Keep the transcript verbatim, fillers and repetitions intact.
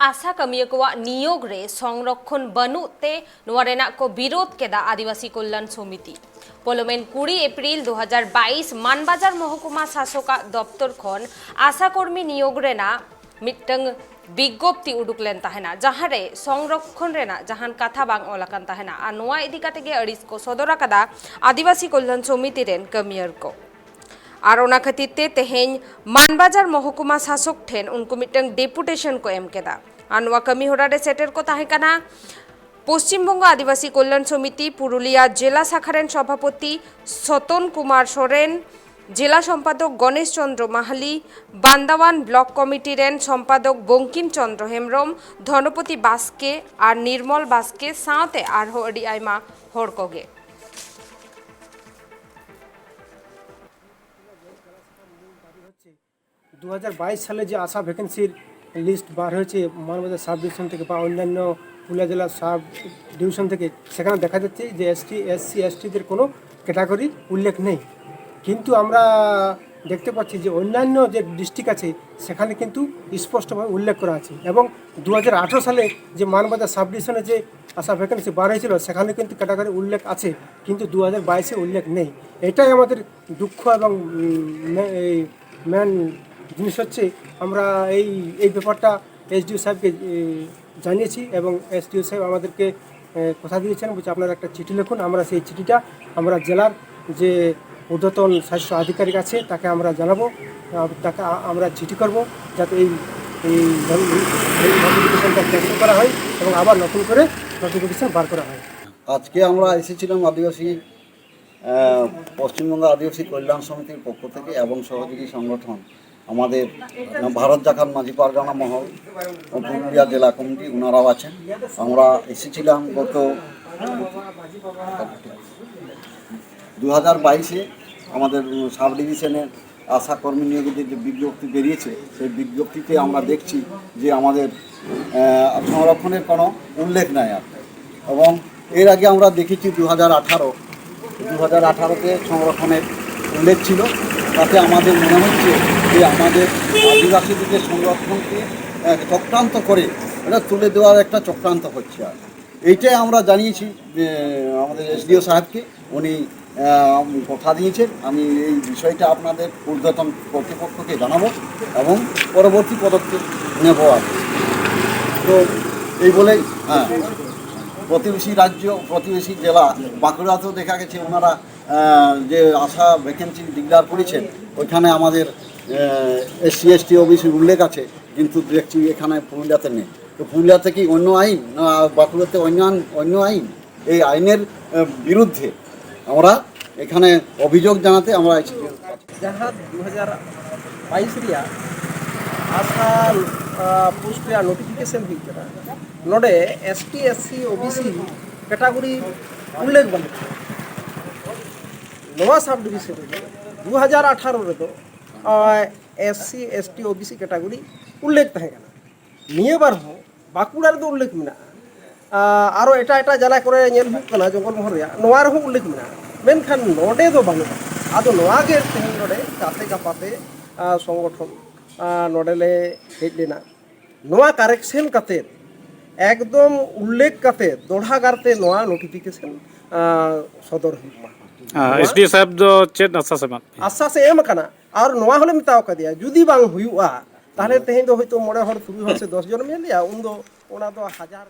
ᱟᱥᱟ ᱠᱟᱹᱢᱤᱭᱟᱹ ᱠᱚᱣᱟᱜ ᱱᱤᱭᱳᱜ ᱨᱮ ᱥᱚᱝᱨᱚᱠᱠᱷᱚᱱ ᱵᱟᱹᱱᱩᱜ ᱛᱮ ᱱᱚᱣᱟ ᱨᱮᱱᱟᱜ ᱠᱚ ᱵᱤᱨᱳᱫ ᱠᱮᱫᱟ ᱟᱹᱫᱤᱵᱟᱹᱥᱤ ᱠᱚᱞᱞᱟᱱ ᱥᱚᱢᱤᱛᱤ᱾ ᱯᱚᱞᱚᱢᱮᱱ ᱠᱩᱲᱤ ᱮᱯᱨᱤᱞ ᱫᱩ ᱦᱟᱡᱟᱨ ᱵᱟᱭᱤᱥ ᱢᱟᱱᱵᱟᱡᱟᱨ ᱢᱚᱦᱚᱠᱩᱢᱟ ᱥᱟᱥᱚᱠᱟᱜ ᱫᱚᱯᱛᱚᱨ ᱠᱷᱚᱱ ᱟᱥᱟ ᱠᱚᱨᱢᱤ ᱱᱤᱭᱳᱜ ᱨᱮᱱᱟᱜ ᱢᱤᱫᱴᱟᱝ ᱵᱤᱜᱽᱜᱚᱯᱛᱤ ᱩᱰᱩᱠ ᱞᱮᱱ ᱛᱟᱦᱮᱱᱟ, ᱡᱟᱦᱟᱸ ᱨᱮ ᱥᱚᱝᱨᱚᱠᱠᱷᱚᱱ ᱨᱮᱱᱟᱜ ᱡᱟᱦᱟᱱ ᱠᱟᱛᱷᱟ ᱵᱟᱝ ᱚᱞ ᱟᱠᱟᱱ ᱛᱟᱦᱮᱱᱟ᱾ ᱟᱨ ᱱᱚᱣᱟ ᱤᱫᱤ ᱠᱟᱛᱮ ᱜᱮ ᱟᱹᱲᱤᱥ ᱠᱚ ᱥᱚᱫᱚᱨ ᱟᱠᱟᱫᱟ ᱟᱹᱫᱤᱵᱟᱹᱥᱤ ᱠᱚᱞᱞᱟᱱ ᱥᱚᱢᱤᱛᱤ ᱨᱮᱱ ᱠᱟᱹᱢᱤᱭᱟᱹ ᱠᱚ᱾ ᱟᱨ ᱚᱱᱟ ᱠᱷᱟᱹᱛᱤᱨ ᱛᱮ ᱛᱮᱦᱮᱧ ᱢᱟᱱᱵᱟᱡᱟᱨ ᱢᱚᱦᱚᱠᱩᱢᱟ ᱥᱟᱥᱚᱠ ᱴᱷᱮᱱ ᱩᱱᱠᱩ ᱢᱤᱫᱴᱟᱝ ᱰᱮᱯᱩᱴᱮᱥᱚᱱ ᱠᱚ ᱮᱢ ᱠᱮᱫᱟ᱾ ᱟᱨ ᱱᱚᱣᱟ ᱠᱟᱹᱢᱤ ᱦᱚᱨᱟ ᱨᱮ ᱥᱮᱴᱮᱨ ᱠᱚ ᱛᱟᱦᱮᱸ ᱠᱟᱱᱟ ᱯᱚᱥᱪᱤᱢ ᱵᱚᱝᱜᱚ ᱟᱹᱫᱤᱵᱟᱹᱥᱤ ᱠᱚᱞᱞᱟᱱ ᱥᱚᱢᱤᱛᱤ ᱯᱩᱨᱩᱞᱤᱭᱟ ᱡᱮᱞᱟ ᱥᱟᱠᱷᱟ ᱨᱮᱱ ᱥᱚᱵᱷᱟᱯᱚᱛᱤ ᱥᱚᱛᱚᱱ ᱠᱩᱢᱟᱨ ᱥᱚᱨᱮᱱ, ᱡᱮᱞᱟ ᱥᱚᱢᱯᱟᱫᱚᱠ ᱜᱚᱱᱮᱥ ᱪᱚᱸᱫᱽᱨᱚ ᱢᱟᱦᱟᱞᱤ, ᱵᱟᱱᱫᱟᱣᱟᱱ ᱵᱞᱚᱠ ᱠᱚᱢᱤᱴᱤ ᱨᱮᱱ ᱥᱚᱢᱯᱟᱫᱚᱠ ᱵᱚᱝᱠᱤᱢ ᱪᱚᱸᱫᱽᱨᱚ ᱦᱮᱢᱵᱨᱚᱢ, ᱫᱷᱚᱱᱚᱯᱚᱛᱤ ᱵᱟᱥᱠᱮ ᱟᱨ ᱱᱤᱨᱢᱚᱞ ᱵᱟᱥᱠᱮ ᱥᱟᱶᱛᱮ ᱟᱨᱦᱚᱸ ᱟᱹᱰᱤ ᱟᱭᱢᱟ ᱦᱚᱲ ᱠᱚᱜᱮ᱾ দু হাজার বাইশ সালে যে আশা ভ্যাকেন্সির লিস্ট বার হয়েছে মানবাজার সাব ডিভিশন থেকে বা অন্যান্য পুরুলিয়া জেলার সাব ডিভিশন থেকে, সেখানে দেখা যাচ্ছে যে এসটি, এসসি, এসটিদের কোনো ক্যাটাগরি উল্লেখ নেই। কিন্তু আমরা দেখতে পাচ্ছি যে অন্যান্য যে ডিস্ট্রিক্ট আছে, সেখানে কিন্তু স্পষ্টভাবে উল্লেখ করা আছে। এবং দু হাজার আঠারো সালে যে মানবাজার সাব ডিভিশনে যে আশা ভ্যাকেন্সি বার হয়েছিল, সেখানে কিন্তু ক্যাটাগরি উল্লেখ আছে, কিন্তু দু হাজার বাইশে উল্লেখ নেই। এটাই আমাদের দুঃখ এবং উম, মে- এই মেন জিনিস হচ্ছে আমরা এই এই ব্যাপারটা এসডিও সাহেবকে এ, জানিয়েছি এবং এসডিও সাহেব আমাদেরকে এ, কথা দিয়েছেন, বলছে আপনারা একটা চিঠি লিখুন। আমরা সেই চিঠিটা আমরা জেলার যে ঊর্ধ্বতন স্বাস্থ্য আধিকারিক আছে তাকে আমরা জানাবো, আহ, তাকে আ- আমরা চিঠি করব যাতে এই এই নোটিফিকেশনটা ক্যান্সেল করা হয় এবং আবার নতুন করে নোটিফিকেশন বার করা হয়। আজকে আমরা এসেছিলাম আদিবাসী আহ, পশ্চিমবঙ্গ আদিবাসী কল্যাণ সমিতির পক্ষ থেকে এবং সহযোগী সংগঠন আমাদের ভারত জাকাত মাঝি পারগানা মহল ও পুরুলিয়া জেলা কমিটি, ওনারাও আছেন। আমরা এসেছিলাম গত দু হাজার বাইশে আমাদের সাব ডিভিশনের আশা কর্মী নিয়োগের যে বিজ্ঞপ্তি বেরিয়েছে, সেই বিজ্ঞপ্তিতে আমরা দেখছি যে আমাদের আহ, সংরক্ষণের কোনো উল্লেখ নাই আর। এবং এর আগে আমরা দেখেছি দু হাজার আঠারো দু হাজার আঠারোতে সংরক্ষণের উল্লেখ ছিল। তাতে আমাদের মনে হচ্ছে যে আমাদের আদিবাসীদের সংরক্ষণকে আহ, চক্রান্ত করে এটা তুলে দেওয়ার একটা চক্রান্ত হচ্ছে। আর এইটাই আমরা জানিয়েছি যে আমাদের এসডিও সাহেবকে, উনি আহ, কথা দিয়েছেন। আমি এই বিষয়টা আপনাদের ঊর্ধ্বতন কর্তৃপক্ষকে জানাবো এবং পরবর্তী পদক্ষেপ নেব আর কি। তো এই বলেই, হ্যাঁ, প্রতিবেশী রাজ্য, প্রতিবেশী জেলা বাঁকুড়াতেও দেখা গেছে ওনারা আহ, যে আশা ভ্যাকেন্সি ডিক্লেয়ার করেছেন, ওইখানে আমাদের এসসি এসটি ওবিসির উল্লেখ আছে, কিন্তু দেখছি এখানে পুরুলিয়াতে নেই। তো পুরুলিয়াতে কি অন্য আইন, না বাঁকুড়াতে অন্য আইন? অন্য আইন। এই আইনের আহ, বিরুদ্ধে আমরা এখানে অভিযোগ জানাতে আমরা আইসিডির কাছে। ᱡᱟᱦᱟᱸ ᱫᱩ ᱦᱟᱡᱟᱨ ᱵᱟᱭᱤᱥ ᱨᱮᱭᱟᱜ ᱟᱥᱟ ᱯᱳᱥᱴ ᱨᱮᱭᱟᱜ ᱱᱳᱴᱤᱯᱷᱤᱠᱮᱥᱚᱱ ᱦᱩᱭ ᱠᱟᱱᱟ, ᱱᱚᱰᱮ S T, S C, O B C category ᱩᱞᱞᱮᱠᱷ ᱵᱟᱹᱱᱩᱜᱼᱟ᱾ ᱱᱚᱣᱟ ᱥᱟᱵ ᱰᱤᱵᱷᱤᱥᱚᱱ ᱨᱮᱫᱚ ᱫᱩ ᱦᱟᱡᱟᱨ ᱟᱴᱷᱟᱨᱚ ᱨᱮᱫᱚ S C, S T, O B C category ᱩᱞᱞᱮᱠᱷ ᱛᱟᱦᱮᱸ ᱠᱟᱱᱟ᱾ ᱱᱤᱭᱟᱹ ᱵᱟᱨ ᱦᱚᱸ ᱵᱟᱸᱠᱩᱲᱟ ᱨᱮᱫᱚ ᱩᱞᱞᱮᱠᱷ ᱢᱮᱱᱟᱜᱼᱟ᱾ ᱟᱨᱚ ᱮᱴᱟᱜ ᱮᱴᱟᱜ ᱡᱮᱞᱟ ᱠᱚᱨᱮ ᱧᱮᱞ ᱦᱩᱭᱩᱜ ᱠᱟᱱᱟ ᱡᱚᱝᱜᱚᱞ ᱢᱚᱦᱚᱞ ᱨᱮᱭᱟᱜ, ᱱᱚᱣᱟ ᱨᱮᱦᱚᱸ ᱩᱞᱞᱮᱠᱷ ᱢᱮᱱᱟᱜᱼᱟ, ᱢᱮᱱᱠᱷᱟᱱ ᱱᱚᱰᱮ ᱫᱚ ᱵᱟᱹᱱᱩᱜᱼᱟ᱾ ᱟᱫᱚ ᱱᱚᱣᱟ ᱜᱮ ᱛᱮᱦᱮᱧ ᱱᱚᱰᱮ ᱜᱟᱛᱮ ᱜᱟᱯᱟᱛᱮ ᱥᱚᱝᱜᱚᱴᱷᱚᱱ ᱱᱚᱰᱮ ᱞᱮ ᱦᱮᱡ ᱞᱮᱱᱟ᱾ ᱱᱚᱣᱟ ᱠᱟᱨᱮᱠᱥᱮᱱ ᱠᱟᱛᱮ ᱮᱠᱫᱚᱢ ᱩᱞᱞᱮᱠᱷ ᱠᱟᱛᱮ ᱫᱚᱲᱦᱟ ᱜᱟᱨᱛᱮ ᱱᱚᱣᱟ ᱱᱳᱴᱤᱯᱷᱤᱠᱮᱥᱚᱱ ᱥᱚᱫᱚᱨ ᱦᱩᱭᱩᱜ ᱢᱟ᱾ ᱮᱥᱰᱤ ᱥᱟᱦᱮᱵ ᱫᱚ ᱪᱮᱫ ᱟᱥᱥᱟᱥ ᱮᱢᱟᱫ ᱯᱮᱭᱟ? ᱟᱥᱥᱟᱥ ᱮ ᱮᱢ ᱟᱠᱟᱱᱟ᱾ ᱟᱨ ᱱᱚᱣᱟ ᱦᱚᱸᱞᱮ ᱢᱮᱛᱟᱣ ᱠᱟᱫᱮᱭᱟ, ᱡᱩᱫᱤ ᱵᱟᱝ ᱦᱩᱭᱩᱜᱼᱟ, ᱛᱟᱦᱚᱞᱮ ᱛᱮᱦᱮᱧ ᱫᱚ ᱦᱚᱭᱛᱳ ᱢᱚᱬᱮ ᱦᱚᱲ, ᱛᱩᱨᱩᱭ ᱦᱚᱲ ᱥᱮ ᱫᱚᱥ ᱡᱚᱱ ᱢᱮᱱ ᱞᱮᱭᱟ, ᱩᱱᱫᱚ ᱚᱱᱟ ᱫᱚ ᱦᱟᱡᱟᱨ